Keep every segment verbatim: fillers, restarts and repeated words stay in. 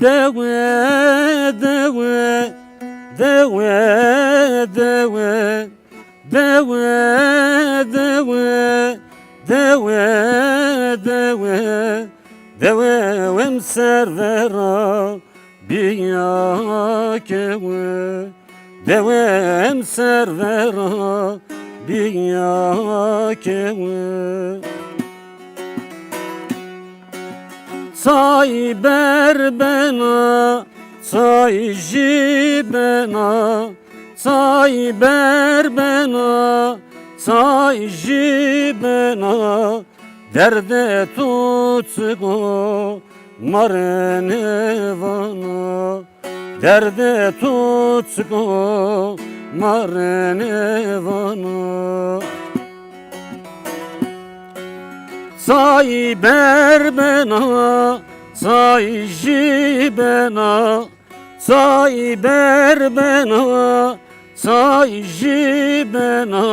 Dewe, dewe, dewe, dewe, dewe, dewe, dewe, dewe, dewe, em ser vera bîya kewe. Dewem ser vera bîya kewe. Çay ber bena, çay jî bena, çay ber bena, çay jî bena. Derdê to çik o ma rê nêvana. Derdê to çik o ma rê nêvana. Çay ber bena, çay jî bena, çay ber bena, çay jî bena.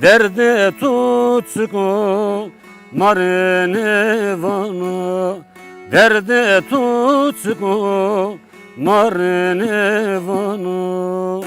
Derdê to çik o ma rê nêvana. Derdê to çik o ma rê nêvana.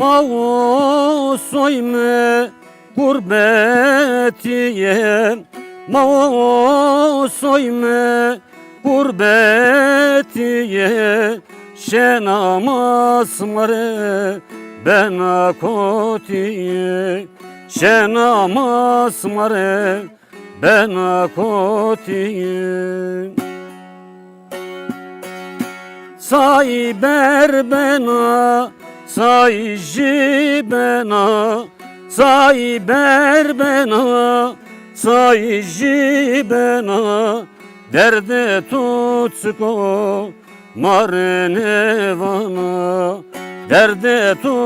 Ma o soy mi qurbetî yê, ma o soy mi qurbetî yê, şena ma sima rê bena kotî yê, şena ma sima rê bena kotî. Çay ber bena, çay jî bena, çay ber bena, çay jî bena. Derdê to çik o ma rê nêvana, derdê to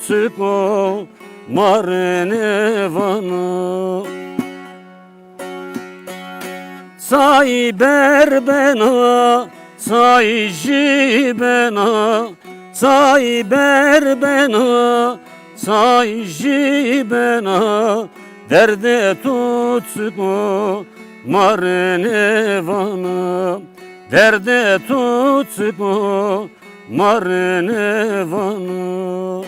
çik o ma rê nêvana. Çay ber bena, çay jî bena, çay ber bena, çay jî bena. Derdê to çik o ma rê nêvana, derdê to çik o ma rê nêvana.